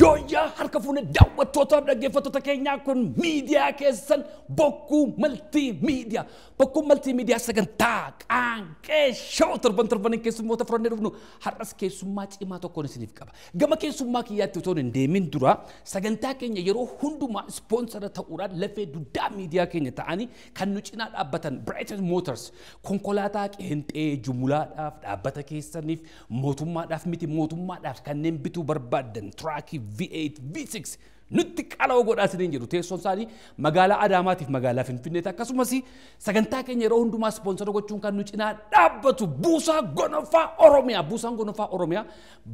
Yooyyaa harka fuune daawwattootaaf dhaggeeffattoota keenyaa, kun miidiyaa keessan Bokkuu Maltii Miidiyaa. Bokkuu Maltii Miidiyaa sagantaa Qaanqee Show torban torbaniin keessummoota furannee dhufnu, har'as keessummaa cimaa tokkoon isiniif qaba. Gama keessummaa kiyyaatti otoo hin deemin dura, sagantaa keenya yeroo hundumaa ispoonsara ta'uudhaan lafee dugdaa miidiyaa keenya ta'anii kan nu cinaa dhaabbatan Brighton Motors, konkolaataa qeenxee jumulaadhaaf, dhaabbata keessaniif, mootummaadhaaf, miti mootummaadhaaf kanneen bituu barbaaddan tiraakii V8, V6 nutti qala'oo godhaa isiniin jedhu. Teessoon isaanii magaalaa Adaamaatiif magaalaa Finfinneetti. Akkasumas sagantaa keenya yeroo hundumaa ispoonsara gochuun kan nu cinaa dhaabbatu Buusaa Gonofaa Oromiyaa. Buusaan Gonofaa Oromiyaa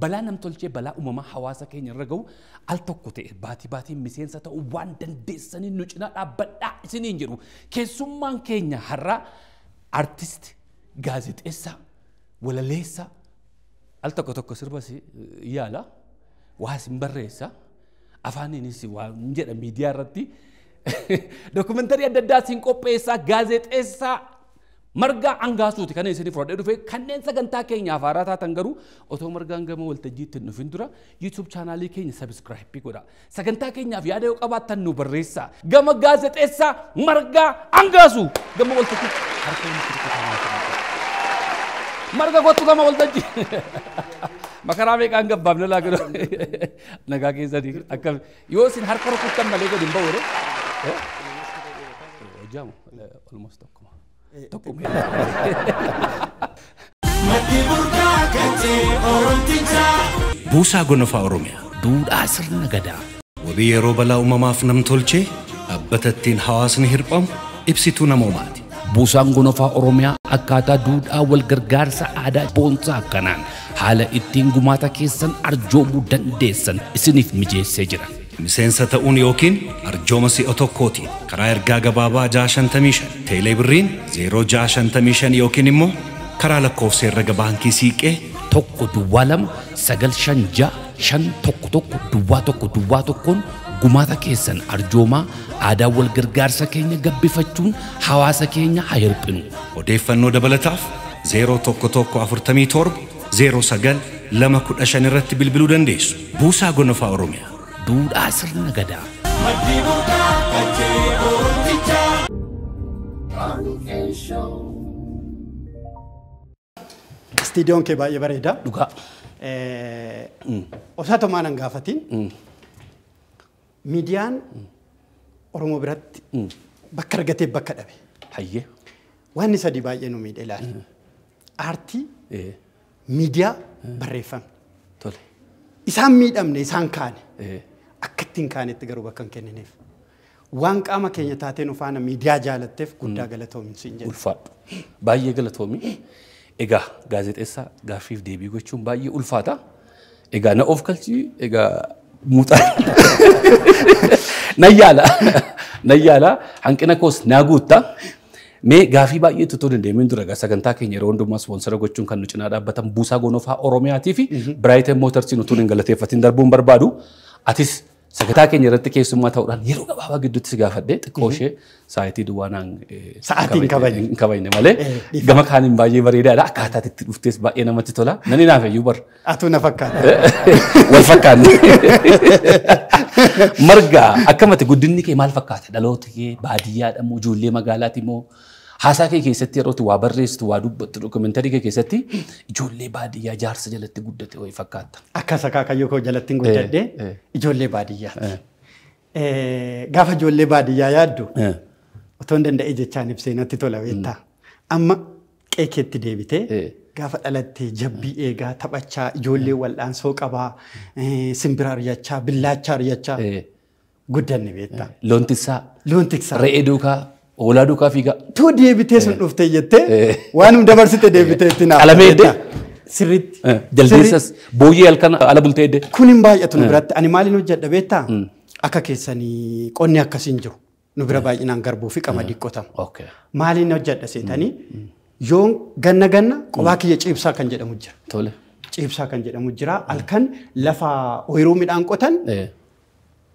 balaa namtolchee, balaa uumamaa hawaasa keenya irra gahu al tokko ta'e baatii baatiin miseensa ta'uu waan dandeessaniin nu cinaa dhaabbadhaa isiniin jedhu. Keessummaan keenya har'a artist, gaazexeessaa, walaleessaa, al tokko tokko sirbas yaala, waas hin barreessa, afaaniinis waan jedha, miidiyaa irratti dookumentarii adda addaa siin qopheessaa, gaazexeessaa Margaa Angaasuuti kan isinii fudhadhee dhufe. Kanneen sagantaa keenyaaf haaraa taatan garuu otoo Margaan gama waltajjiitti hin dhufin dura YouTube chaanaalii keenya subscribe godha. Sagantaa keenyaaf yaada yoo qabaattan nu barreessaa. Gama gaazexeessaa Margaa Angaasuu gama waltajjiitti harka walitti rukutaa. Marga, kottu gama waltajjii. Makaraa meeqaan gabbaafne laa godhu. Nagaa keessanii akkam? Yoo isin harka rukuttan malee gadi hin ba'u. Hojjaamu almost tokkuma. Tokkuma. Maddi burqaa kan ta'e Oromtichaa. Buusaa Gonofaa Oromiyaa. Duudhaa sirna gadaa. Wabii yeroo balaa uumamaaf namtolchee, dhaabbata ittiin hawaasni hirphamu, ibsituu namoomaati. Buusaan Gonofaa Oromiyaa akkaataa duudhaa wal gargaarsa aadaa boonsaa akkanaan haala ittiin gumaata keessan arjoomuu dandeessan isiniif mijeessee jira. Miseensa ta'uun yookiin arjooma si'a tokkootiin karaa ergaa gabaabaa 655, teelee birriin 0655 yookiin immoo karaa lakkoofsa herrega baankii Siiqee 102 956 511 01 01'n gumaata keessan arjoomaa, aadaa wal gargaarsa keenya gabbifachuun hawaasa keenya haa hirphinu. Odeeffannoo dabalataaf 011 47 09 215 irratti bilbiluu dandeessu. Buusaa Gonofaa Oromiyaa. Duudhaa sirna gadaa. Maddi burqaa kan ta'e Oromtichaa. Istiidiyoon kee baay'ee bareeda. Dhugaa. Osoo nan gaafatiin, miidiyaan Oromoo biratti bakka argatee bakka dhabe. Hayyee. Wanni sadi baay'ee nu miidhe, ilaali. Aartii, miidiyaa, barreeffamni. Tole. Isaan miidhamne, isaan kaane. Akka ittiin kaanetti garuu bakka hin kennineef. Waan qaama keenya taatee nu faana miidiyaa jaalatteef guddaa galatoomi siin jedha. Ulfaadhu. Baay'ee galatoomi. Egaa gaazexeessaa gaaffiif deebii gochuun baay'ee ulfaata. Egaa na of galchii, egaa muuxaa. Nan yaala. Nan yaala. Hanqina koos naa guutta. Mee gaafii baay'eetu otoo dandeemin dura, egaa sagantaa keenya yeroo hundumaa ispoonsara gochuun kan nu cinaa dhaabbatan Buusaa Gonofaa Oromiyaatii fi Brighton Motorsiin utuu hin galateeffatin darbuun barbaadu. Atis sagantaa keenya irratti keessummaa ta'uudhaan yeroo gabaabaa gidduutti si gaafadhe, xiqqoo ishee sa'aatii duwwaa naan Sa'aatiin kabajne. Hin kabajne malee gama kaaniin baay'ee bareedaadha. Akkaataa itti dhuftes baay'ee namatti tola. Nani naaf iyyuu bar. Atuu na fakkaata. Wal fakkaanne. Marga, akkamati guddinni kee maal fakkaata? Dhaloota kee baadiyyaadha moo ijoollee magaalaati moo? Haasaa kee keessatti, yeroo waa barreessitu, waa dubbattu, dookumentarii kee keessatti ijoollee baadiyyaa jaarsa jalatti guddate wayii fakkaata. Akka akaakayyuu koo jalatti hin guddadhe, ijoollee baadiyyaati. Gaafa ijoollee baadiyyaa yaaddu otoo hin danda'e jechaan ibsee natti tola, beektaa. Amma qe'ee keetti deebitee gaafa dhalattee jabbii eegaa taphachaa, ijoollee wal'aansoo qabaa, simbira ari'achaa, billaacha ari'achaa guddanne, beektaa. Loon tiksaa. Loon tiksaa. Re'ee duukaa, hoolaa duukaa fiigaa. Tuu deebitee sun dhuftee jettee waanum dabarsite deebitee itti naaf. Qalamee eddee? Sirriitti. Jaldeessas booyyee halkan ala bultee eddee. Kun hin baay'atu nu biratti. Ani maaliin hojjedha, beektaa? Akka keessanii qonni akkasiin jiru. Nu bira baay'inaan garbuu fi qamadii qotama. Maaliin hojjedha seetanii, yoon ganna ganna qophaa kiyya ciibsaa kan jedhamu jira. Ciibsaa kan jedhamu jira. Halkan lafa ooyiruu midhaan qotan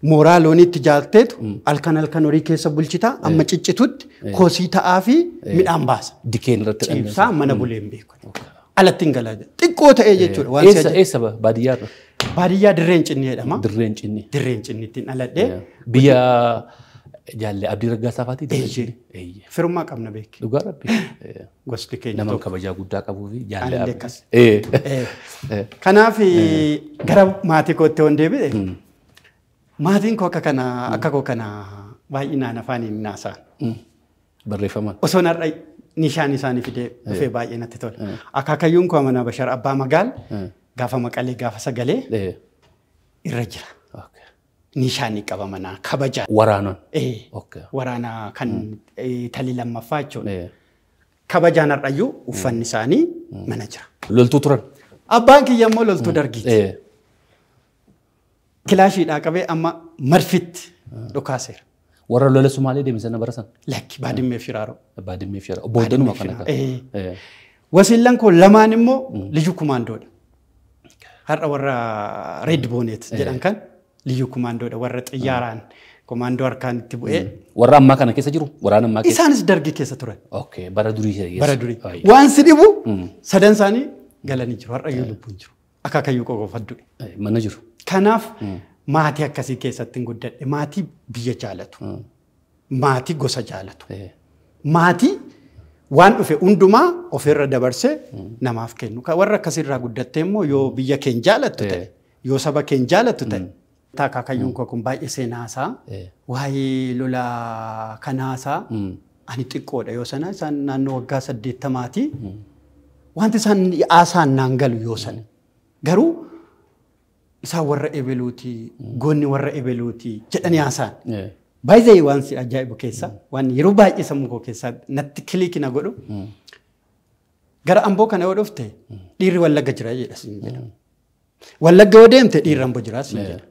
mooraa looniitti jaalteetu halkan halkan horii keessa bulchitaa, amma ciccitutti kosii ta'aa fi midhaan baasa. Dikeen irratti. Ciibsaa mana bulee hin beeku. Alatti hin galaa. Xiqqoo ta'ee jechuudha. Waan Eessa, eessa baadiyyaarra? Baadiyyaa Dirreen Cinni jedhama. Dirreen Cinni. Dirreen Cinnitti dhaladhe. Biyya Jaalle Abdii Raggaasaa fa'aati? Eeyyee. Firummaa qabna beeki. Dhugaa rabbi. Gosti keenya Nama kabajaa guddaa qabuu fi Jaalle Abdii. Kanaaf gara maatii kootti yoon deebi'e maatiin koo akka kana akka koo kana baay'inaan afaaniin hin haasa'an. Barreeffamaan. Osoon har'a nishaan isaanii fidee dhufee baay'ee natti tola. Akaakayyuun koo Amanaa Bashar Abbaa Magaal gaafa Maqalee gaafa sagalee irra jira. Nishaanii qaba manaa kabajaa. Waraanan. Waraana kan talii lammaffaa jechuudha. Kabajaan har'ayyuu uffanni isaanii mana jira. Loltuu turan. Abbaan kiyya immoo loltuu dargiiti. Kilaashiidhaa qabee amma marfitti dhukaaseera. Warra lola Sumaalee deeme sana bara sana. Lakki Baadimmee Firaaroo. Baadimmee Firaaroo. Booddanuma kana. Wasiillan koo lamaan immoo liyyuu kumaandoodha. Har'a warra Red Bonnet jedhan kan liyyuu kumaandoodha. Warra xiyyaaraan kumaandoo harkaan itti bu'ee. Warra ammaa kana keessa jiru? Waraana ammaa keessa? Isaanis dargii keessa turan. Okay, bara durii keessa. Bara durii. Waan si dhibu sadan isaanii galanii jiru. Har'a iyyuu lubbuun jiru. Akaakayyuu qofa du'e. Mana jiru. Kanaaf maatii akkasii keessatti guddadhe. Maatii biyya jaalatu. Maatii gosa jaalatu. Maatii waan dhufe hundumaa ofirra dabarsee namaaf kennu. Warra akkasirraa guddatte immoo yoo biyya keenya jaalattu ta'e, yoo saba keenya jaalattu ta'e. Akaakayyuun koo kun baay'ee seenaasaa, waa'ee lola kanaasaa ani xiqqoodha yoo sana isaan naannoo waggaa 80ti. Wanti isaan haasaan naan galu yoo sana. Garuu isaan warra ebeluuti, goonni warra ebeluuti jedhanii haasaan. Baay'ee waan si ajaa'ibu keessa, waan yeroo baay'ee sammuu koo keessaa natti kiliikii na godhu. Gara Amboo kana yoo dhufte dhiirri Wallagga jira jedha siin jedha. Wallagga yoo deemte dhiirri Amboo jira siin jedha.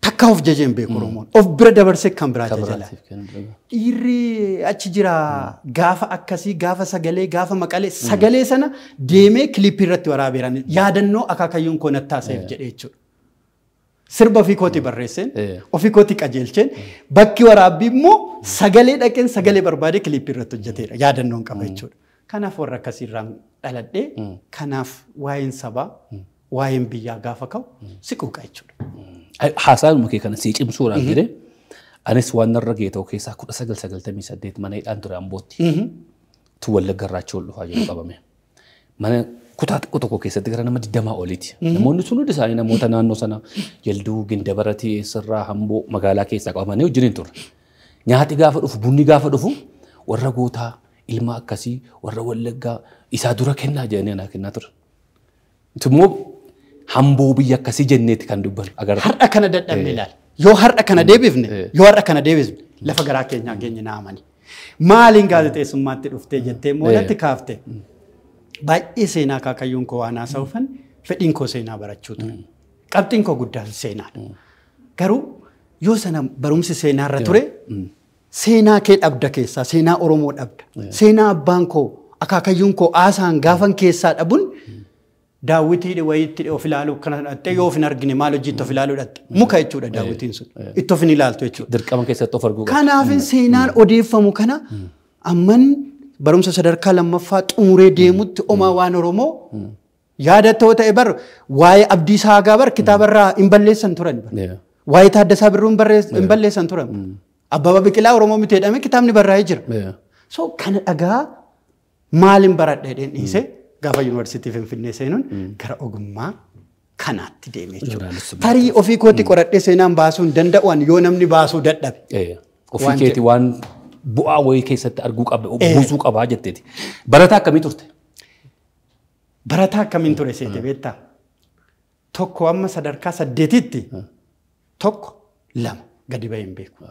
Takka of jajeen beeku Oromoon. Of bira dabarsee kan biraa jajala. Dhiirri achi jira gaafa akkasii, gaafa sagalee, gaafa maqalee, sagalee sana deemee kiliippii irratti waraabeeran yaadannoo akaakayyuun koo natti haasa'eef jedhee jechuudha. Sirba ofii kootii barreesseen, ofii kootii qajeelcheen, bakki waraabbii immoo sagalee dhaqeen sagalee barbaadee kiliippii irratti hojjeteera. Yaadannoon qaba jechuudha. Kanaaf warra akkasiirraan dhaladhee, kanaaf waa'een sabaa, waa'een biyyaa gaafa ka'u si quuqa jechuudha. Haasaanuma kee kana sii cimsuudhaaf jedhee anis waan narra ga'e ta'u keessaa 1998 mana hidhaan ture Ambootti. Tu Wallagga irraa achi ol dhufaa jiru qabame. Mana kutaa xiqqoo tokko keessatti gara nama 20 oliiti. Namoonni sun hundi isaanii namoota naannoo sana Jalduu, Gindabaratii, Eessarraa, Hamboo magaalaa keessaa qabamanii wajjin hin turre. Nyaati gaafa dhufu, bunni gaafa dhufu warra gootaa, ilma akkasii, warra Wallaggaa isaa dura kennaa jedhanii anaa kennaa ture. Immoo Hamboo biyya akkasii jenneeti kan dubbannu. Har'a kana dadhabne ilaali. Yoo har'a kana deebifne, yoo har'a kana deebisne lafa garaa keenyaa geenye na amani. Maaliin gaazexeessummaatti dhuftee jettee immoo natti kaafte. Baay'ee seenaa akaakayyuun koo waan haasa'uufan fedhiin koo seenaa barachuu ture. Qabxiin koo guddaan seenaadha. Garuu yoo sana barumsi seenaarra ture seenaa kee dhabda keessaa, seenaa Oromoo dhabda. Seenaa abbaan koo akaakayyuun koo haasaan gaafan keessaa dhabuun daawwitii wayiitti of ilaaluu kana dhatte yoo of hin argine maal hojiitti of ilaaluu dhatte muka jechuudha daawwitiin sun itti of hin ilaaltu jechuudha. Dirqama keessatti of arguu qabda. Kanaaf seenaan odeeffamu kana amman barumsa sadarkaa lammaffaa xumuree deemutti omaa waan Oromoo yaadattoo ta'e bar waa'ee Abdiisaa Aagaa bar kitaabarraa hin balleessan turan bar. Waa'ee Taaddasaa Birruu hin balleessan turan. Abbabaa Biqilaa Oromoo miti jedhamee kitaabni barraa'ee jira. So kana dhagaa maaliin baradha jedheen dhiisee gaafa yuunivarsiitii Finfinnee seenuun gara ogummaa kanaatti deemee jechuudha. Tarii ofii kootti qoradhee seenaan baasuu hin danda'u yoo namni baasuu dadhabe. Ofii keetii waan bu'aa wayii keessatti arguu qaba, buusuu qabaa jetteeti. Barataa akkamii turte? Barataa akkamiin ture seete beektaa? Tokko amma sadarkaa 8tti 1 2 gadi bahee hin beeku.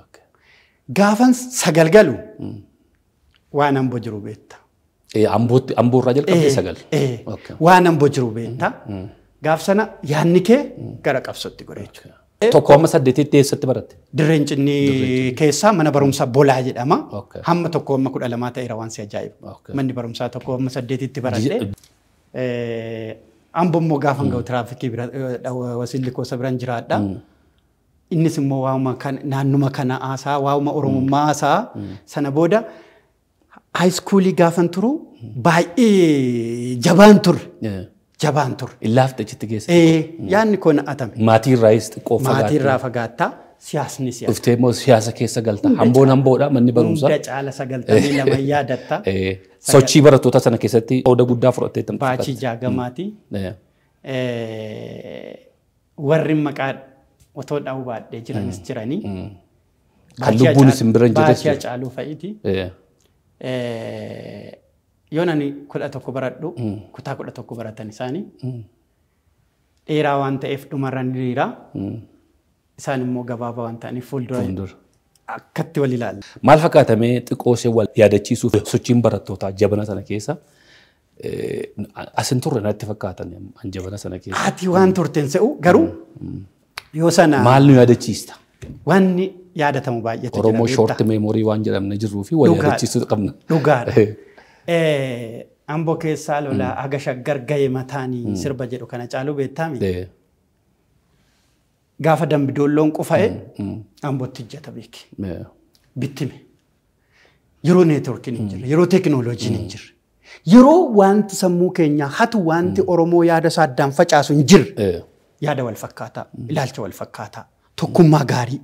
Gaafan 9 galu waan Amboo jiru beektaa. Amboo irraa jalqabdee 9. Waan Amboo jiru beektaa. Gaaf sana yaadni kee gara qabsootti godhe jechuudha. Tokko amma 8tti eessatti baratte? Dirreen Cinnii keessaa mana barumsaa Bolaa jedhama. Hamma 1 amma 12 ta'eera waan si ajaa'ibu. Manni barumsaa 1 amma 8tti baradhe. Amboo immoo gaafan ga'u tiraafikii bira wasiilli koosa biraan jiraadha. Innis immoo waa'uma naannuma kana haasaa, waa'uma Oromummaa haasaa sana booda haayiskuulii gaafan turu baay'ee jabaan turre. Jabaan ture. Illaafte achitti geesse. Yaadni koo na'atame. Maatiirraayis xiqqoo fagaatte. Maatiirraa fagaattaa siyaasni siyaasa. Dhuftee immoo siyaasa keessa galta. Hamboon hamboodha manni barumsaa. Hunda caala 92 yaadatta. Sochii barattoota sana keessatti qooda guddaa fudhattee tan Baachii Jaagamaati. Warri maqaa otoo dha'uu baadhee jiranis jiranii. Kan lubbuun isin bira hin jirres. Baachii Hacaaluu fa'iiti. Yoon ani 11 baradhu kutaa 11 baratan isaanii. Dheeraa waan ta'eef dhumarra ni diriira. Isaan immoo gabaabaa waan ta'aniif fuuldura akkatti wal ilaalla. Maal fakkaatamee xiqqoo ishee wal yaadachiisuuf sochiin barattootaa jabana sana keessa asin turre natti fakkaatan an jabana sana keessa. Ati waan turteen se'u garuu yoo sana. Maal nu yaadachiista? Wanni yaadatamu baay'eetu jira. Oromoo short memory waan jedhamne jirruu fi wal yaadachiisuu qabna. Dhugaadha. Amboo keessaa lolaa haga shaggar ga'e mataanii sirba jedhu kana caaluu beektaami. Gaafa dambidoolloon qufa'e Ambootti ijjata beeki. Bittime. Yeroo neetworkiin hin jirre, yeroo teekinooloojiin hin jirre, yeroo wanti sammuu keenyaa hatu wanti Oromoo yaada isaa addaan facaasu hin jirre. Yaada wal fakkaataa, ilaalcha wal fakkaataa, tokkummaa gaarii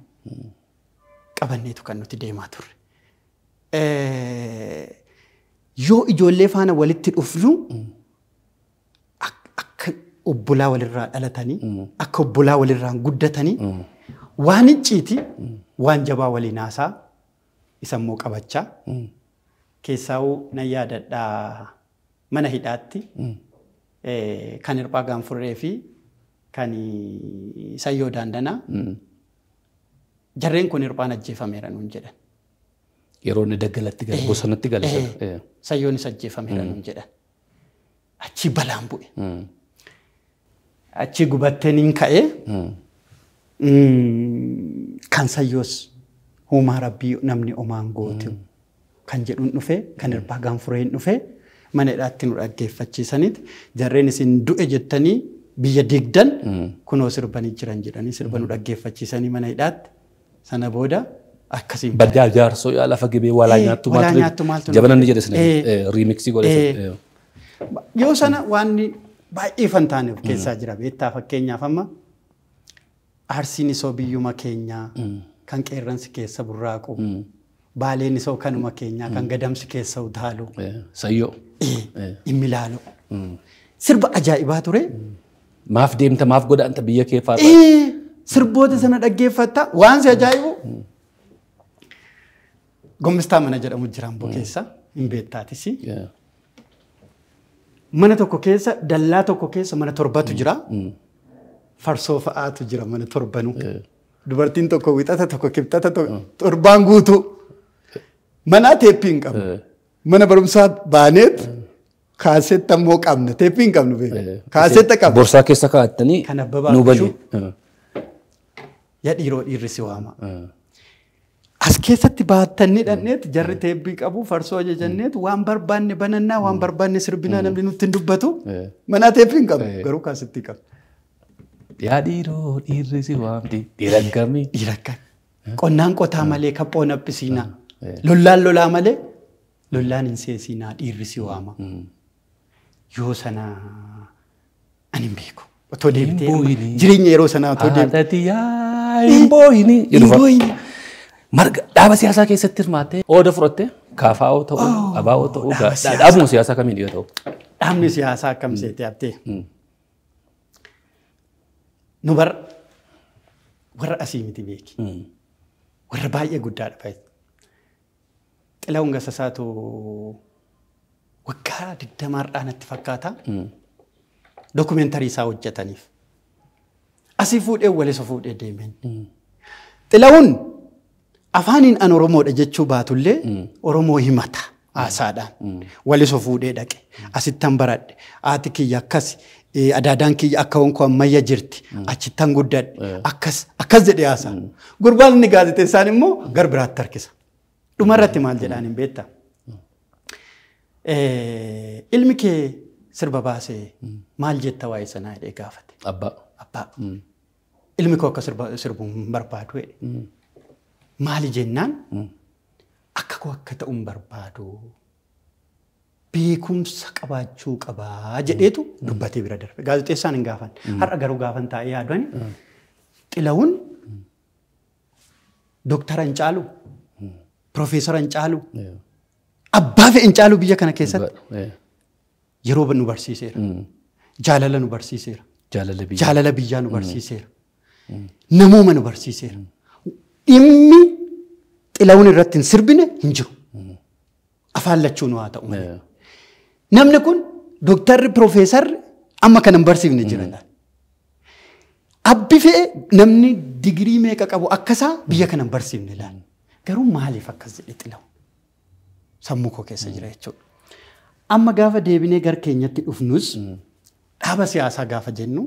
qabanneetu kan nuti deemaa turre. Yoo ijoollee faana walitti dhufnu akka obbolaa walirraa dhalatanii, akka obbolaa walirraan guddatanii, waan icciiti waan jabaa waliin haasaa isa immoo qabachaa. Keessaa'uu nan yaadadhaa mana hidhaatti kan Hirphaa Gaanfurree fi kan Sayyoo Daandanaa. Jarreen kun Hirphaan ajjeefameera nuun jedhan. Yeroo inni daggalatti gale bosonatti gale. Sayyoonis ajjeefameera nuun jedhan. Achi balaan bu'e. Achi gubatteen hin ka'e. Kan Sayyoos uumaa rabbii namni omaan gootu kan jedhuun dhufe kan Hirphaa Gaanfurreen dhufe mana hidhaatti nu dhaggeeffachiisaniiti jarreen isin du'e jettanii biyya diigdan kunoo sirbanii jiran jedhanii sirba nu dhaggeeffachiisanii mana hidhaatti sana booda akkasiin. Baddaa jaarsoo yaa lafa gibee walaa nyaattu maaltu jabana ni jedhe sana riimiksii godhe. Yoo sana waan baay'ee fantaane of keessaa jira beektaa fakkeenyaaf amma Arsiin isoo biyyuma keenyaa kan qeerransi keessa burraaqu Baaleen isoo kanuma keenyaa kan gadamsi keessa utaalu. Sayyoo. Imilaalu. Sirba ajaa'ibaa ture. Maaf deemta maaf godaanta biyya kee faarra. Sirboota sana dhaggeeffatta waan si ajaa'ibu. Gommistaa mana jedhamu jira Amboo keessa hin beektaatis. Mana tokko keessa dallaa tokko keessa mana torbatu jira. Farsoo fa'aatu jira mana torbanuu. Dubartiin tokko wixata tokko kibxata torbaan guutuu. Mana teeppii hin qabnu. Mana barumsaa baaneet kaasetta immoo qabna. Teeppii hin qabnu beeku. Kaasetta qabna. Borsaa keessa kaa'attanii Kan Abbabaa nu bali. Yaa dhiiroo dhiirri si waama. As keessatti baattannee dhanneet jarri teeppii qabu farsoo ajajanneet waan barbaanne banannaa waan barbaanne sirbinaa namni nutti hin dubbatu. Mana teeppii hin qabnu garuu kaasettii qabna. Yaa dhiiroo dhiirri si waamti dhiira akkamii? Dhiira akkamii? Qonnaan qotaa malee kaphoon haphisiinaa. Lollaan lolaa malee lollaan hin seesinaa dhiirri si waama. Yoo sana ani hin beeku. Otoo deebitee jireenya yeroo sanaa otoo deebitee. Haadhati yaa hin booyini. Hin booyini. Marga dhaaba siyaasaa keessatti hirmaattee ooda fudhattee KFO ta'uu ABO ta'uu dhaabuma siyaasaa kamiin yoo ta'u. Dhaabni siyaasaa akkam seetee abtee. Nu warra asii miti beeki. Warra baay'ee guddaadha baay'ee. Xilahuun Gasasaatu waggaa 20 har'aa natti fakkaata. Dookumentarii isaa hojjetaniif. Asii fuudhee walisa fuudhee deemeen. Xilahuun afaaniin an Oromoodha jechuu baatullee Oromoo himata haasaadhaan. Walisa fuudhee dhaqe. Asittan baradhe. Haati kiyya akkas adaadaan kiyya akka honkoo ammayya jirti. Achittan guddadhe. Akkas akkas jedhee haasaa. Gurbaan inni gaazexeessaan immoo gar biraatti harkisa. Dhumarratti maal jedhaan hin beektaa? Ilmi kee sirba baasee maal jetta waa'ee sanaa jedhee gaafate. Abbaa. Abbaa. Ilmi koo akka sirbu hin barbaadu jedhe. Maali jennaan akka koo akka ta'u hin barbaadu. Beekumsa qabaachuu qabaa jedheetu dubbatee bira darbe. Gaazexeessaan hin gaafan. Har'a garuu gaafan taa'ee yaaduun Xilawun Dooktara hin caalu, Piroofeesara hin caalu, abbaa fe'e hin caalu biyya kana keessatti yeroo nu barsiiseera. Jaalala nu barsiiseera. Jaalala biyyaa nu barsiiseera. Namooma nu barsiiseera. Dhimmi Xilawun irratti hin sirbine hin jiru. Afaan lachuun haa ta'u malee. Namni kun dooktarri piroofeesarri amma kana hin barsiifne jira. Abbi fe'e namni digirii meeqa qabu akkasaa biyya kana hin barsiifne laala. Garuu maaliif akkas jedhe Xilawun? Sammuu koo keessa jira jechuudha. Amma gaafa deebinee gara keenyatti dhufnus dhaaba siyaasaa gaafa jennu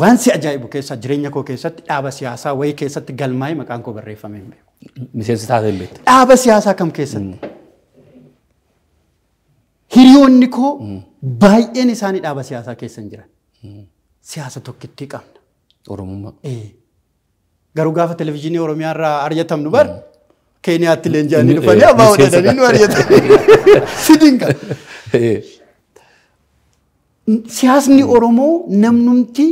waan si ajaa'ibu keessa jireenya koo keessatti dhaaba siyaasaa wayii keessatti galmaa'ee maqaan koo barreeffamee hin beeku. Miseensi taatee hin beektu. Dhaaba siyaasaa kam keessatti? Hiriyoonni koo baay'een isaanii dhaaba siyaasaa keessa hin jiran. Siyaasa tokkittii qabna. Oromummaa. Garuu gaafa televizyiinii Oromiyaa irraa aryatamnu bar Keeniyaatti leenji'anii dhufanii abbaa hodhanii nu aryatanii. Sidiin qaba. Siyaasni Oromoo namnumti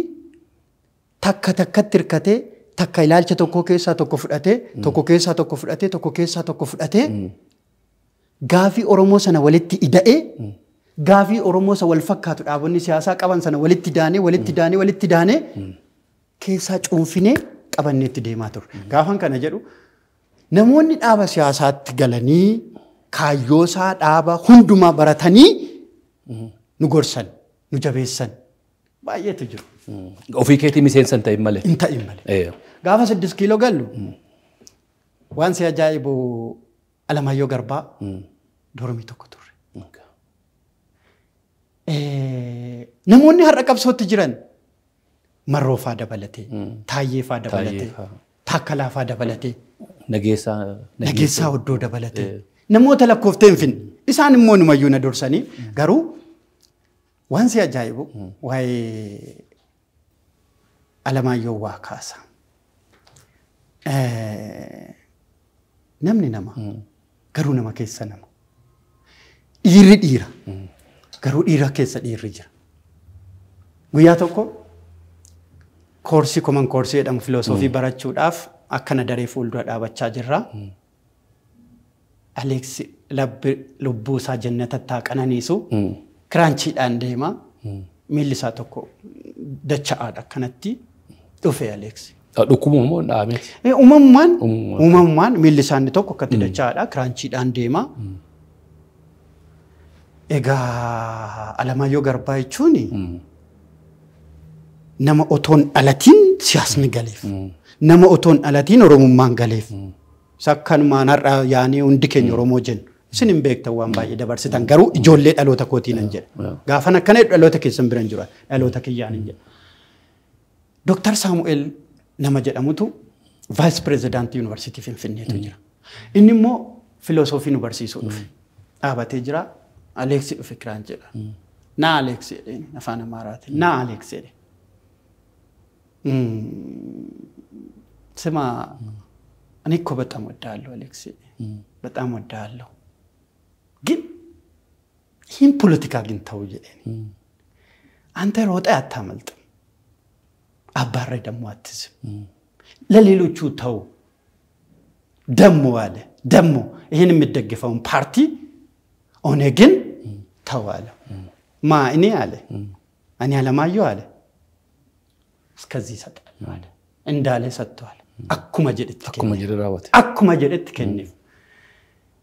takka takkatti hirkatee takka ilaalcha tokko keessaa tokko fudhatee tokko keessaa tokko fudhatee tokko keessaa tokko fudhatee gaafii Oromoo sana walitti ida'ee gaafii Oromoo sana wal fakkaatu dhaabonni siyaasaa qaban sana walitti daanee walitti daanee walitti daanee keessaa cuunfinee qabanneetti deemaa turre. Gaafan kana jedhu namoonni dhaaba siyaasaatti galanii kaayyoosaa dhaaba hundumaa baratanii nu gorsan, nu jabeessan baay'eetu jiru. Ofii keetii miseensa hin ta'in malee. Hin ta'in malee. Gaafa 6 kiiloo gallu waan si ajaa'ibu Alamaayyoo Garbaa dormii tokko turre. Namoonni har'a qabsootti jiran Marroofaa dabalatee, Taayyeefaa dabalatee, Taakkalaafaa dabalatee, Nageessaa Oddoo dabalatee namoota lakkooftee hin finne. Isaan immoo numayyuu na dursanii garuu waan si ajaa'ibu waa'ee Alamaayyoo waa kaasa. Namni nama garuu nama keessa nama. Dhiirri dhiira garuu dhiira keessa dhiirri jira. Guyyaa tokko koorsii koman koorsii jedhamu filosoofii barachuudhaaf akkana daree fuuldura dhaabachaa jirra. Aleeksi lubbuu isaa jannatatti haa qananiisu kiraanchiidhaan deema. Miilli isaa tokko dacha'aadha akkanatti dhufe Aleeksi. Dhukkubuma moo dhaameeti? Uumamumaan miilli isaa inni tokko akkatti dacha'aadha kiraanchiidhaan deema. Egaa Alamaayyoo Garbaa jechuun nama otoon dhalatiin siyaasni galeef. Nama otoon dhalatiin Oromummaan galeef. Sakkanumaan har'a yaanii hundi keenya Oromoo jennu. Isin hin beektan waan baay'ee dabarsitan garuu ijoollee dhaloota kootiin hin jedha. Gaafan akkana dhaloota keessan bira hin jiru dhaloota kiyyaan hin jedha. Dooktar Saamu'eel nama jedhamutu vaayis pirezidaantii yuunivarsiitii Finfinneetu jira. Inni immoo filosoofii nu barsiisuu dhufe. Dhaabatee jira. Aleeksi dhufe kiraan jedha. Na Aleeksi jedheen afaan Amaaraatiin. Na Aleeksi jedhe. ስማ እኔ እኮ በጣም ወዳለሁ አሌክስ፣ በጣም ወዳለሁ፣ ግን ይህን ፖለቲካ ግን ተው jedheen። አንተ ሮጠህ አታመልጥም፣ አባረህ ደግሞ አትዝም። ለሌሎቹ ተው ደሞ አለ ደሞ ይህን የምትደግፈውን ፓርቲ ኦነግን ተው አለ። ማ እኔ አለ እኔ አለማየሁ አለ እስከዚህ ይሰጣል አለ እንዳለ ሰጥቷል። Akkuma jedhetti Akkuma jedhe raawwate. Akkuma jedhetti kenneef.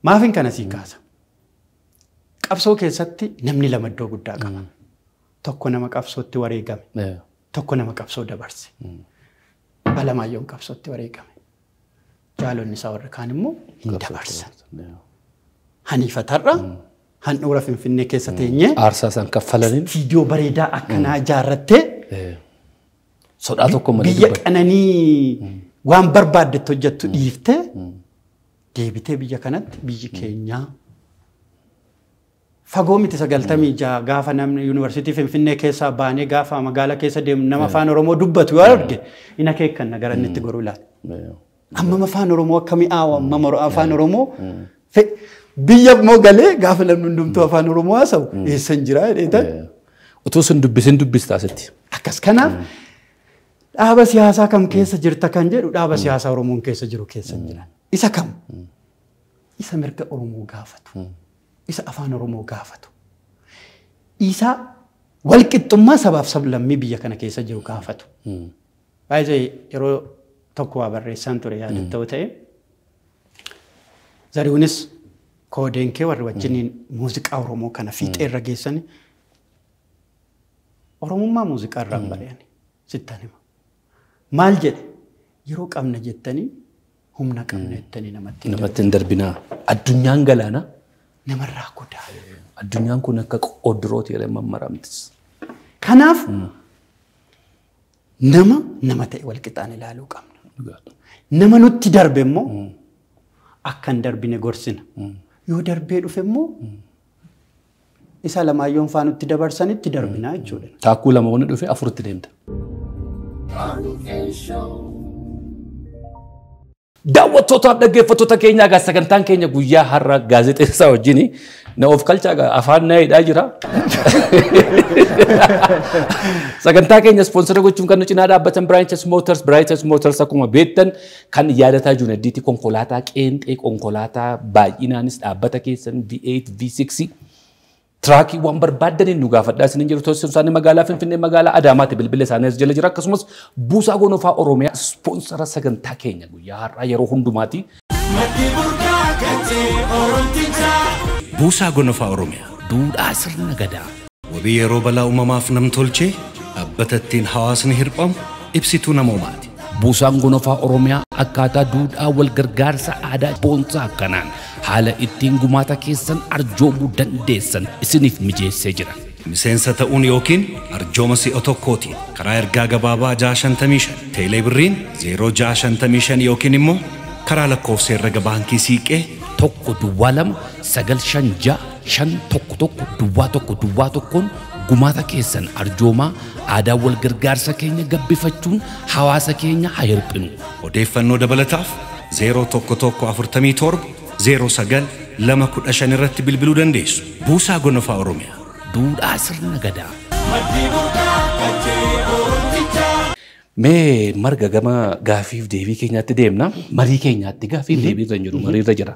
Maafin kana sii kaasa. Qabsoo keessatti namni lama iddoo guddaa qaba. Tokko nama qabsootti wareegame. Tokko nama qabsoo dabarse. Alamaayyoon qabsootti wareegame. Jaalonni isaa warri kaan immoo hin dabarsan. Haniifatarra handhuura Finfinnee keessa teenyee Aarsaa isaan kaffalaniin istiidiyoo bareedaa akkanaa ijaarrattee sodaa tokko malee biyya dubbate. qananii waan barbaaddetti hojjettu dhiiftee deebitee biyya kanatti biyyi keenyaa fagoo miti 96 gaafa namni yuunivarsiitii Finfinnee keessaa baanee gaafa magaalaa keessa deemu nama afaan Oromoo dubbatu yoo arge in akeekkanna gara inni itti goruu ilaala. Amma afaan Oromoo akka mi'aawu amma afaan Oromoo Biyya immoo galee gaafa namni hundumtuu afaan Oromoo haasa'u eessan jira jedheetan. Utuu sun dubbisin dubbistaa asitti. Akkas kanaaf dhaaba siyaasaa kam keessa jirta kan jedhu dhaaba siyaasaa Oromoon keessa jiru keessa jiran. Isa kam? Isa mirga Oromoo gaafatu. Isa afaan Oromoo gaafatu. Isa walqixxummaa sabaaf sablammii biyya kana keessa jiru gaafatu. Baay'ee yeroo tokko waa barreessaan ture yaadattoo ta'e Zarihuunis koodeen kee warri wajjiniin muuziqaa Oromoo kana fiixee irra geessani Oromummaa muuziqaa irraan bari'ani sittan hima. Maal jedhe yeroo qabna jettanii humna qabna jettanii namatti hin darbinaa. Addunyaan galaana. Namarraa godaana. Addunyaan kun akka qoddirooti jedhee mammaramtis. Kanaaf nama ta'e walqixaan ilaaluu qabna. Nama nutti darbe immoo akka hin darbine gorsina. Yoo darbee dhufe immoo isa Lamaayyoon faa nutti dabarsanitti darbinaa jechuudha. Taakkuu lama wanni dhufe afuritti deemta. Daawwattootaaf dhaggeeffattoota keenyaa egaa sagantaan keenya guyyaa har'a gaazexeessaa wajjin na of kalchaa afaan na hidhaa jira. Sagantaa keenya ispoonsara gochuun kan nu cinaa dhaabbatan Brightest Motors. Brightest Motors akkuma beektan kan yaadataa Juunaddiitti konkolaataa qeenxee konkolaataa baay'inaanis dhaabbata keessan V8 V6 Tiraakii waan barbaadaniin nu gaafadhaa isiniin jiru. Teessoon isaanii magaalaa Finfinnee magaalaa Adaamaatti bilbila isaanii as jala jira. Akkasumas Buusaa Gonofaa Oromiyaa ispoonsara sagantaa keenya guyyaa har'aa yeroo hundumaati. Buusaa Gonofaa Oromiyaa. Duudhaa sirna gadaa. Wabii yeroo balaa uumamaaf namtolchee dhaabbata ittiin hawaasni hirphamu ibsituu namoomaati. Buusaan Gonofaa Oromiyaa akkaataa duudhaa wal gargaarsa aadaa boonsaa akkanaan haala ittiin gumaata keessan arjoomuu dandeessan isiniif mijeessee jira. Miseensa ta'uun yookiin arjooma si'a tokkootiin karaa ergaa gabaabaa 655 teelee birriin 0655 yookiin immoo karaa lakkoofsa herrega baankii siiqee 1 2 2 9 5 6 5 1 1 0 1 0 1 gumaata keessan arjoomaa aadaa wal gargaarsa keenya gabbifachuun hawaasa keenya haa hirphinu. Odeeffannoo dabalataaf 011 47 09 215 irratti bilbiluu dandeessu. Buusaa Gonofaa Oromiyaa. Duudhaa sirna gadaa. Mee marga gama gaafiif deebii keenyaatti deemna. Marii keenyaatti gaafiif deebii irra hin jiru marii irra jira.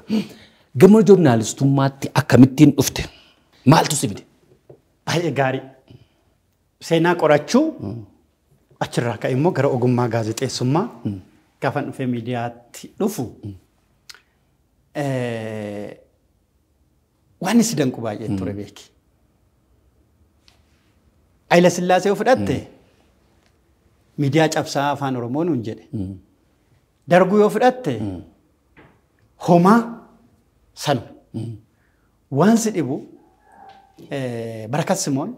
Gama joornaalistummaatti akkamittiin dhufte? Maaltu si fide? Baay'ee gaarii. Seenaa qorachuu achirraa ka'e immoo gara ogummaa gaazexeessummaa gaafan dhufee miidiyaatti dhufu waan si danqu baay'ee ture beeki. Hayila Sillaasee yoo fudhatte miidiyaa cabsaa afaan Oromoo nuun jedhe. Darguu yoo fudhatte homaa sanu. Waan si dhibu Barakat Simoon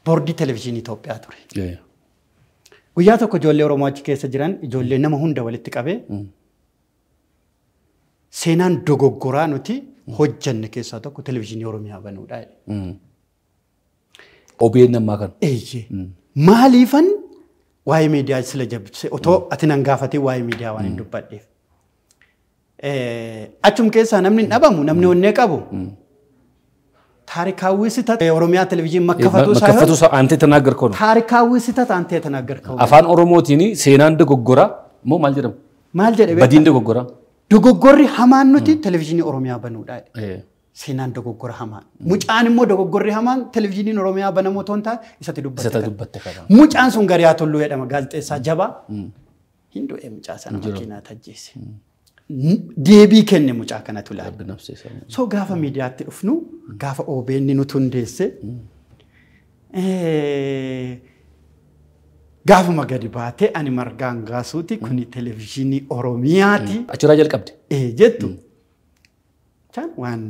boordii televezyiinii Itoophiyaa ture. Guyyaa tokko ijoollee Oromoo achi keessa jiran ijoollee nama hunda walitti qabee seenaan dogoggoraa nuti hojjanne keessaa tokko televezyiinii Oromiyaa banuudha jedhe. OBN ammaa kana. Eeyyee. Maaliifan waa'ee miidiyaa sila jabbise otoo ati nan gaafatee waa'ee miidiyaa waan hin dubbadheef. Achum keessaa namni hin dhabamu namni onnee qabu. ታሪካዊ ስህተት የኦሮሚያ ቴሌቪዥን መከፈቱ ሳይሆን መከፈቱ አንተ የተናገርከው ነው። ታሪካዊ ስህተት አንተ የተናገርከው አፋን ኦሮሞቲኒ ሴናን ዶጎጎራ ሞ ማል ጀደም ማል ጀደ በዲን ዶጎጎራ ዶጎጎሪ ሀማን ኑቲ ቴሌቪዥን ኦሮሚያ በኑዳ ሴናን ዶጎጎራ ሀማን ሙጫን ሞ ዶጎጎሪ ሀማን ቴሌቪዥን ኦሮሚያ በነሞቶንታ ኢሰት ዱበተ ሙጫን ሱን ገሪያ ቶሉ የደመ ጋዜጤሳ ጀባ ሂንዶ ኤምጫ ሰነ መኪና ተጀስ deebii kenne mucaa kanatu laala. So gaafa miidiyaatti dhufnu gaafa OBN nuti hundeesse gaafuma gadi baatee ani Margaan Gaasuuti kuni televezyiinii Oromiyaati. Achirraa jalqabde? Jettu. Waan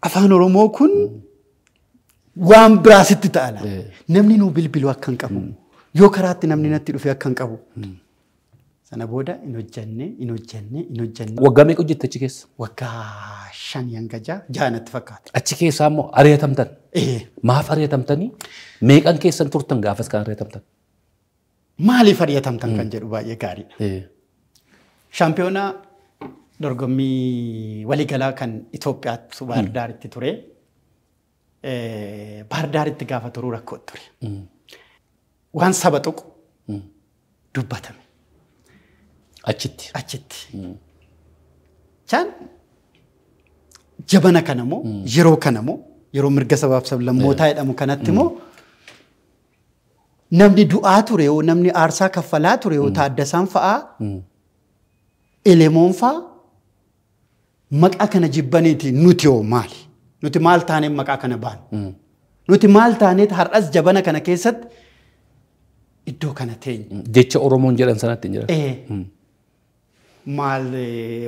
afaan Oromoo kun waan biraasitti ta'a laala. Namni nuu bilbilu akka hin qabu. Yoo karaatti namni natti dhufe akka hin qabu. Sana booda hin hojjenne hin hojjenne hin hojjenne. Waggaa meeqa hojjette achi keessa? Waggaa 5 hanga 6 natti fakkaata. Achi keessaa immoo ari'atamtan? Maaf ari'atamtanii? Meeqan keessan turtan gaafas kan ari'atamtan? Maaliif ari'atamtan kan jedhu baay'ee gaariidha. Shaampiyoonaa Dorgommii waliigalaa kan Itoophiyaatti Bahar Daaritti ture. Bahar Daaritti gaafa turuu rakkoo ture. Waan saba tuqu dubbatame. Achitti. Achitti. Chaan jabana kana moo yeroo kana moo yeroo mirga sabaaf sablammootaa jedhamu kanatti moo namni du'aa ture yoo namni aarsaa kaffalaa ture yoo Taaddasaan fa'aa Elemoon fa'aa maqaa kana jibbaniiti nuti hoo maali? Nuti maal taanee maqaa kana baanu? Nuti maal taaneet har'as jabana kana keessatti iddoo kana teenya? Jecha Oromoon jedhan sanatti hin jiran. Maal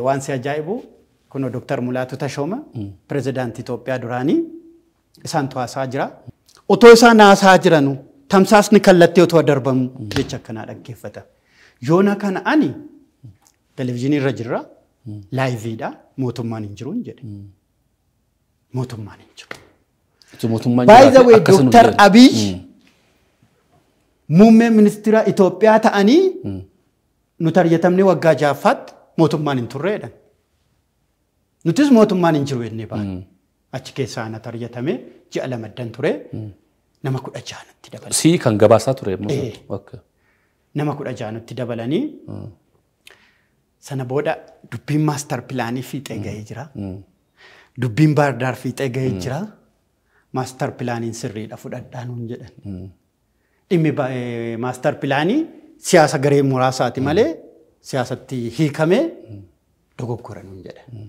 waan si ajaa'ibu kunoo Dooktar Mulaatu Tashooma pirezidaantii Itoophiyaa duraanii isaantu haasaa jira. Otoo isaan haasaa jiranu tamsaasni kallattii otoo darbamu jecha akkanaa dhaggeeffata. Yoona kana ani televizyiinii irra jirra liveiidha mootummaan hin jiru hin jedhe. Mootummaan hin jiru. Mootummaan By the way, Dooktar Abiy muummee ministeera Itoophiyaa ta'anii nuti argatamne waggaa ja'affaatti mootummaan hin turreedha. Nutis mootummaan hin jiru jennee baane. Achi keessaa anatu argatame ji'a 2 ture nama 16tti dabalan. Si kan gabaasaa ture. Nama 16tti dabalanii sana booda dubbiin master planii fiixee gahee jira. Dubbiin Baardaar fiixee gahee jira. Master planiin sirriidha fudhadhaa nuun jedhan. Dhimmi master planii siyaasa garee muraasaati malee siyaasatti hiikamee dogoggora nuun jedhan.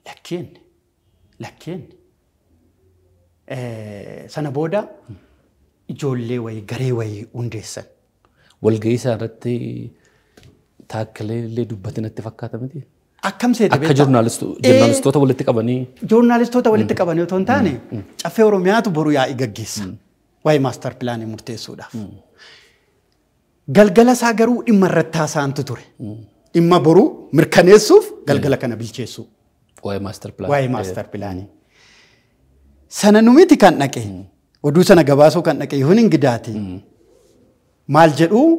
Lakkeen lakkeen sana booda ijoollee wayii garee wayii hundeessan. Walgahii isaa irratti Taakkalee illee dubbate natti fakkaata miti. Akkam seete Akka joornaalistoota walitti qabanii. Joornaalistoota walitti qabanii otoo hin taane caffee Oromiyaatu boru yaa'ii gaggeessa. Waa'ee master planii murteessuudhaaf. Galgala isaa garuu dhimma irratti haasa'antu ture. Dhimma boruu mirkaneessuuf galgala kana bilcheessuu. Waa'ee master planii. Waa'ee master planii. Sana numiti kan dhaqe. Oduu sana gabaasuu kan dhaqe Yihuun Ingidaati. Maal jedhuu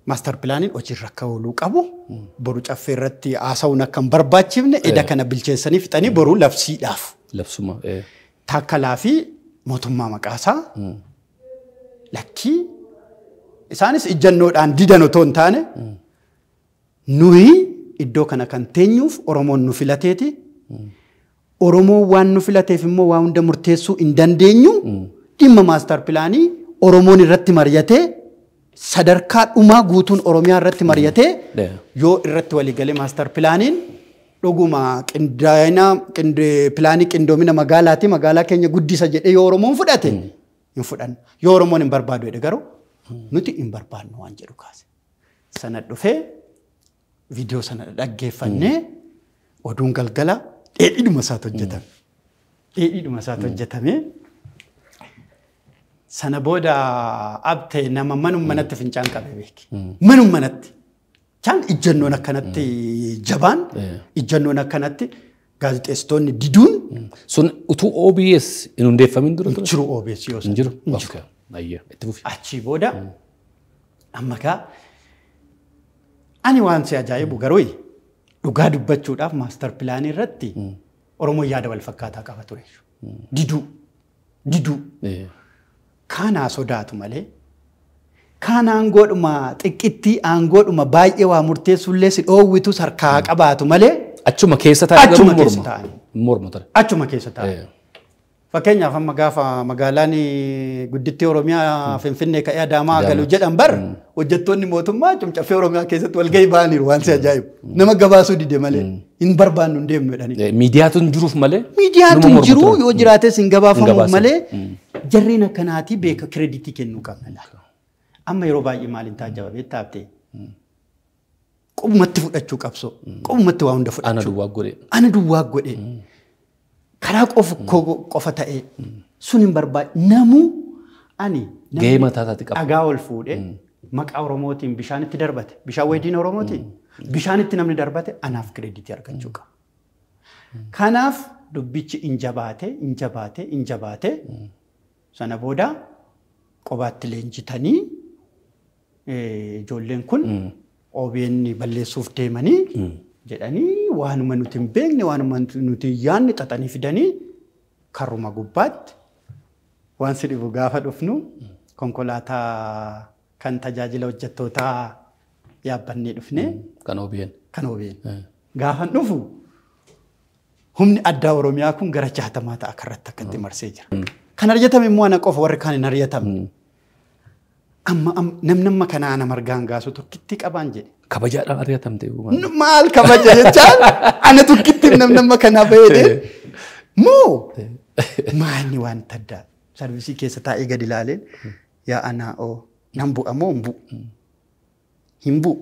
master planiin hojiirra akka ooluu qabu boru caffee irratti haasa'uun akka hin barbaachifne eda kana bilcheessanii fixanii boruu labsiidhaaf. Labsuma. Taakkalaa fi mootummaa maqaasaa lakkii isaanis ijjannoodhaan didan otoo hin taane nuyi iddoo kana kan teenyuuf Oromoon nu filateeti. Oromoon waan nu filateef immoo waa hunda murteessuu hin dandeenyu dhimma master planii Oromoon irratti mari'atee sadarkaa dhumaa guutuun Oromiyaa irratti mari'atee yoo irratti waliigalee master planiin dhuguma qindaa'ina pilaanii qindoomina magaalaati magaalaa keenya guddisa jedhee yoo Oromoon fudhate hin fudhannu. Yoo Oromoon hin barbaadu jedhe garuu nuti hin barbaadnu waan jedhu kaase. Sana dhufee viidiyoo sana dhaggeeffannee oduun galgala dheedhiidhuma isaatu hojjetame. Dheedhiidhuma isaatu hojjetame. Sana booda abtee nama manum manatti fincaan qabe beeki. Manum manatti. Chaan ijjannoon akkanatti jabaan ijjannoon akkanatti gaazexeessitoonni diduun. Sun utuu OBS hin hundeeffamin dura ture? Jiru OBS yoo Hin jiru? Ayyee itti fufi. Achii booda amma gaa ani waan si ajaa'ibu garuu dhugaa dubbachuudhaaf master planii irratti Oromoon yaada wal fakkaataa qaba ture. Diduu. Diduu. Kaanaa sodaatu malee kaan aangoodhuma xiqqittii aangoodhuma baay'ee waa murteessullee si dhoowwitus harkaa qabaatu malee. Achuma keessa taa'ee garuu Achuma keessa morma. taa'anii. Morma ture. Achuma keessa taa'anii. Fakkeenyaaf amma gaafa magaalaan guddittii Oromiyaa Finfinnee ka'ee Adaamaa galu jedhan bar hojjettoonni mootummaa caffee Oromiyaa keessatti walgahii ba'aniiru waan si ajaa'ibu. Nama gabaasuu dide malee hin barbaannu hin deemnu jedhanii. Miidiyaatu hin jiruuf malee. Miidiyaatu numa hin jiru morma ture. yoo jiraates hin gabaafamuuf gabaasan. malee jarreen akkanaatii beeka creditii kennuu qabna laala. Amma yeroo baay'ee maaliin taajjaba beektaa abtee? Qubumatti fudhachuu qabsoo. Qubumatti waa hunda fudhachuu. Ana duwwaa godhe. Ana duwwaa godhe. Karaa qofa ta'ee sun hin barbaadu. Namuu ani namni Gahee mataa isaatii qaba. Dhagaa ol fuudhee maqaa Oromootiin bishaanitti darbate. Bishaan wayidiin Oromootiin. Bishaanitti namni darbate anaaf creditii argachuu qaba. Kanaaf dubbichi in jabaate, in jabaate, in jabaate. Sana booda qobaatti leenjitanii ijoolleen kun OBN balleessuuf deemanii Jedhanii waanuma nuti hin beekne waanuma nuti hin yaadne xaxanii fidanii karruma gubbaatti waan si dhibu gaafa dhufnu konkolaataa kan tajaajila hojjettootaa yaabbannee dhufne. Kan OBN. Kan OBN. Gaafa dhufu humni addaa Oromiyaa kun gara 60 ta'a karratti akkatti marsee jira. Kan arjatame immoo ana qofa warri kaan hin arjatamne. Amma namni amma kana ana margaan gaasu tokkitti qabaan jedhe. Kabajaadhaan arjatamte. Maal kabaja jechaan ana tokkitti namni amma kanaa bahee moo maalni waan addaa sarvisii keessa taa'ee gadi ilaaleen yaa anaa oo nan bu'a moo hin bu'u? Hin bu'u.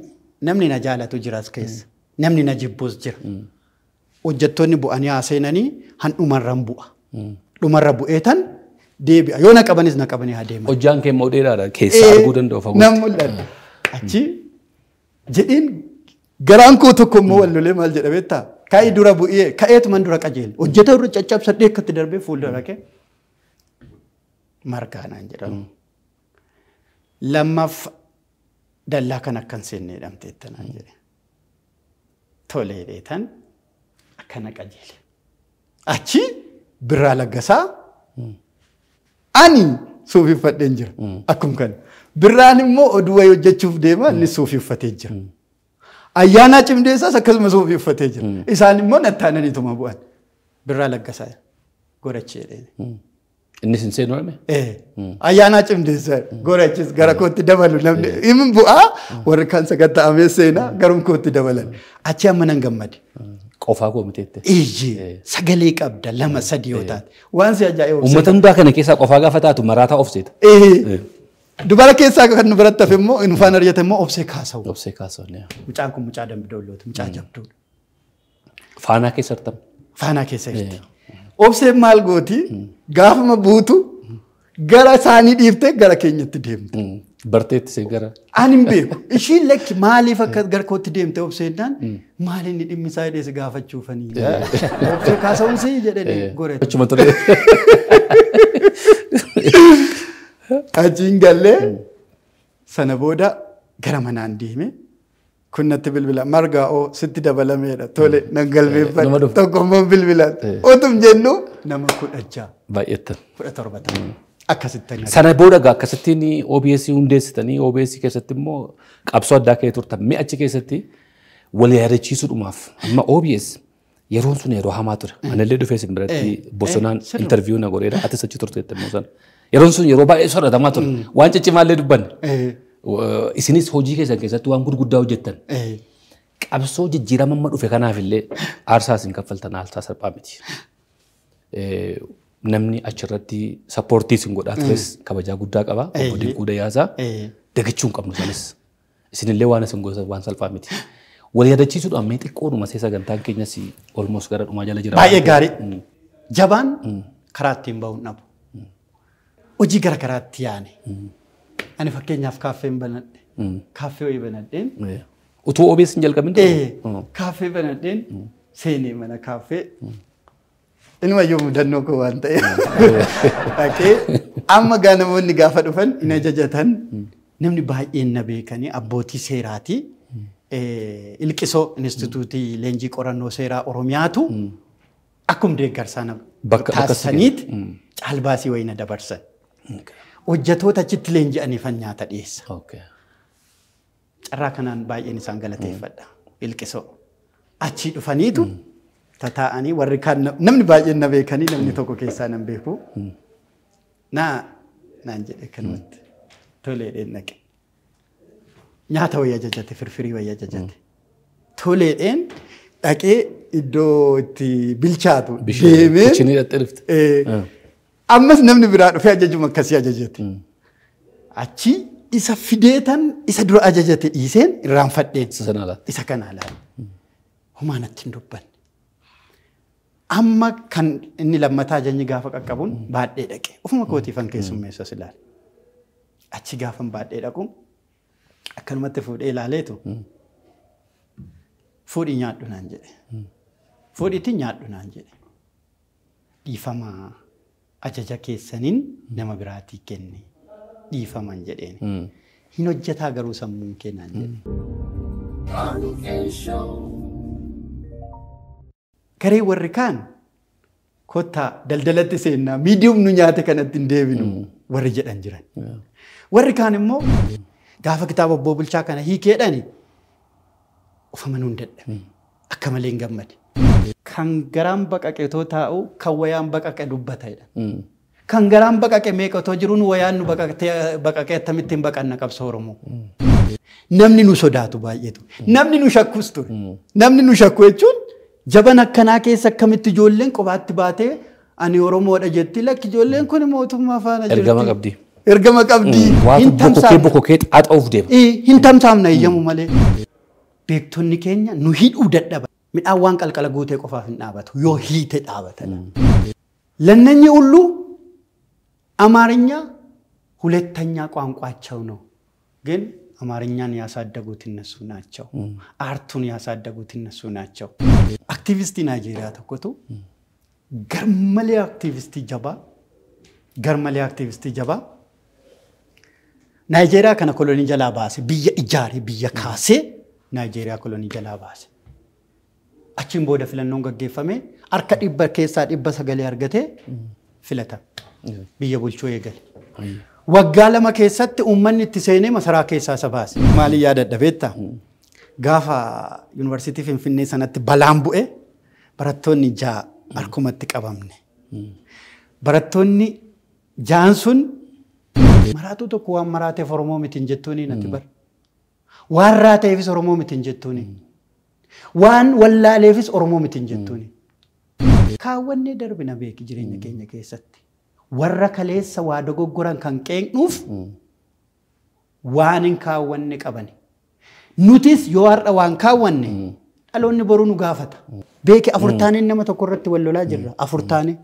Namni na jaalatu jiras keessa. Namni na jibbus jira. Hojjettoonni bu'anii haa seenanii handhumarra hin bu'a. Dhumarra bu'ee tan deebi'a. Yoo na qabanis na qabanii haa deeman. Hojjaan kee immoo dheeraadha. Keessaa arguu danda'u fagootti. Nan mul'ata. Achi jedheen garaan koo tokko immoo wal lolee maal jedha beektaa? Ka'ii dura bu'ee ka'eetuman dura qajeele. Hojjeta irra caccabsadhee akkatti darbee fuuldura dhaqee margaa naan jedhamu. Lammaffaa dallaa kan akkan seenne jedhamteetta naan jedhe. Tolee dheetan akkana qajeele. Achi Birraa Laggasaa ani suufii uffadheen jira. Akkuma kana. Birraan immoo oduu wayii hojjechuuf deema inni suufii uffatee jira. Ayyaanaa Cimdeessaas akkasuma suufii uffatee jira. Isaan immoo nattaananiituma bu'an. Birraa Laggasaa gorachi jedheen. Innis hin seenu arme? Ayyaanaa Cimdeessaa gorachis gara kootti dabalu namni hin bu'aa warri kaan sakatta'amee seenaa garum kootti dabalan. Achi amma nan gammade. Qofaa koo miteette. Iyyi sagalee qabda 2 3 yoo taate. Waan si ajaa'ibu. Uummata hundaa kana keessaa qofaa gaafa taatu maraataa of seeta. Dubara keessaa kan nu biratti hafe immoo inni faana arjate immoo Obsee Kaasawu. Obsee Kaasawu. Mucaan kun mucaa Dambidoollooti mucaa jabduudha. Faanaa keessa artama. Faanaa keessa jirti. Obseen maal gooti gaafuma buutu gara isaanii dhiiftee gara keenyatti deemte. Barteetti seen gara. Ani hin beeku. Ishiin lakki maaliif akka gara kootti deemte Obseennaan maal inni dhimmi isaa hidhee si gaafachuufanii. Obsee Kaasawuun si jedhanii gorete. Achuma ture. Achiin gallee sana booda gara manaan deeme kun natti bilbila margaa oo sitti dabalameedha tole nan galmeeffadha tokko immoo bilbila otum jennu nama 16. Baay'attan. 17 ta'an akkasitti. Sana booda egaa akkasittiin OBS hundeessitanii OBS keessatti immoo qabsoo addaa ka'ee turtan mi'a achi keessatti wal yaadachiisuudhumaaf amma OBS yeroon sun yeroo hamaa ture. Anallee dhufee isin biratti bosonaan interviyuu na godheedha atis achi turteette immoo sana. Yeroon sun yeroo baay'ee sodaatamaa ture. Waan ciccimaallee dubbanne. Isinis hojii keessan keessatti waan gurguddaa hojjettan. Qabsoo jijjiirama amma dhufe kanaaf illee aarsaa isin kaffaltan aarsaa salphaa miti. Namni achirratti sappoortii isin godhaa tures kabajaa guddaa qaba. Obbo Dinquu Dayyaasaa dagachuu hin qabnu sanis. Isinillee waan isin gootan waan salphaa miti. Wal yaadachiisuudhaan mee xiqqoodhuma see sagantaan keenyas olmoos gara dhumaa jala jira. Baay'ee gaarii. Jabaan karaa ittiin bahuun dhabu. Hojii gara karaatti yaane. Ani fakkeenyaaf kaaffeen banadhe. Kaaffee wayii banadheen. Utuu OBS hin jalqabin ture? Kaaffee banadheen seenee mana kaaffee. Inumayyuu mudannoo koo waan ta'eef. Dhaqee amma gaa namoonni gaafa dhufan hin ajajatan namni baay'een na beekanii abbootii seeraati. Ilqisoo Inistituutii Leenjii Qorannoo Seeraa Oromiyaatu akkuma deeggarsaa na taasisaniiti caalbaasii wayii na dabarsan. Hojjettoota achitti leenji'aniifan nyaata dhiyeessa. Carraa kanaan baay'een isaan galateeffadha. Ilqisoo. Achii dhufaniitu tataa'anii warri kaan namni baay'een na beekanii namni tokko keessaa nan beeku. Naan jedhe kanumatti toleedheen dhaqe. Nyaata wayii ajajate firfirii wayii ajajate. Toleedheen dhaqee iddoo itti bilchaatu deemee. Ammas namni biraa dhufee ajajuma akkasii ajajate. Achi isa fideetan isa dura ajajate dhiiseen irraanfadheen. Isa kana laala. Homaa natti hin dubbanne. Amma kan inni lammataa ajajni gaafa qaqqabuun baadhee dhaqe. Ofuma kootiifan keessummeessas ilaale. Achi gaafan baadhee dhaqu akkanumatti fuudhee ilaaleetu fuudhii nyaadhu naan jedhe. Fuudhiitti nyaadhu naan jedhe. Dhiifamaa ajaja keessaniin nama biraatii kenne dhiifaman jedheen. Hin hojjetaa garuu sammuun kee naan jedhe. Garee warri kaan kottaa daldalatti seennaa miidiyum nu nyaate kanatti hin deebinu warri jedhan jiran. Warri kaan immoo gaafa kitaaba Obbo Bulchaa kana hiikeedhani of amanuu hin dadhabe. Akka malee hin gammade. Kan garaan baqaqe otoo taa'u kan wayaan baqaqe dubbata jedha. Kan garaan baqaqe meeqa otoo jiruun wayaan nu baqaqe akkamitti hin baqanna qabsoo Oromoo. Namni nu sodaatu baay'eetu. Namni nu shakkus ture. Namni nu shakku jechuun jaban akkanaa keessa akkamitti ijoolleen kophaatti baatee ani Oromoodha jetti lakki ijoolleen kun mootummaa faana jirti. Ergama qabdi. Ergama qabdi. Waatu bokokee bokokee xaaxa'uuf deema. Hin tamsaafna eeyyamu malee. Beektonni keenya nu hidhuu dadhaba. Midhaan waan qalqala guutee qofaaf hin dhaabatu yoo hiite dhaabatan. ለእነኚህ ሁሉ አማርኛ ሁለተኛ ቋንቋቸው ነው። ግን አማርኛን ያሳደጉት እነሱ ናቸው። አርቱን ያሳደጉት እነሱ ናቸው። አክቲቪስቲ ናይጄሪያ tokkotu garmalee aktiivistii jabaa garmalee aktiivistii jabaa Naayijeeriyaa kana kolonii jalaa baase biyya ijaare biyya kaasee Naayijeeriyaa kolonii jalaa baase. Achiin booda filannoon gaggeeffame harka 100 keessaa 900 argatee filatame. Biyya bulchuu eegale. Waggaa 2 keessatti uummanni itti seenee masaraa keessaa isa baase. Maaliin yaadadha beektaa? Gaafa yuunivarsiitii Finfinnee sanatti balaan bu'e barattoonni 6 harkumatti qabamne. Barattoonni 6 sun maraatuu tokko waan maraateef Oromoo miti hin jettuuni natti bara. Waan raateefis Oromoo miti hin jettuuni. Waan wallaaleefis Oromoo miti hin jettuuni. Kaawwannee darbina beeki jireenya keenya keessatti. Warra kaleessa waa dogoggoran kan qeeqnuuf waan hin kaawwanne qabani. Nutis yoo har'a waan kaawwanne dhaloonni boruu nu gaafata. Beeki 4 taanee nama tokko irratti wal lolaa jirra. 4 taanee.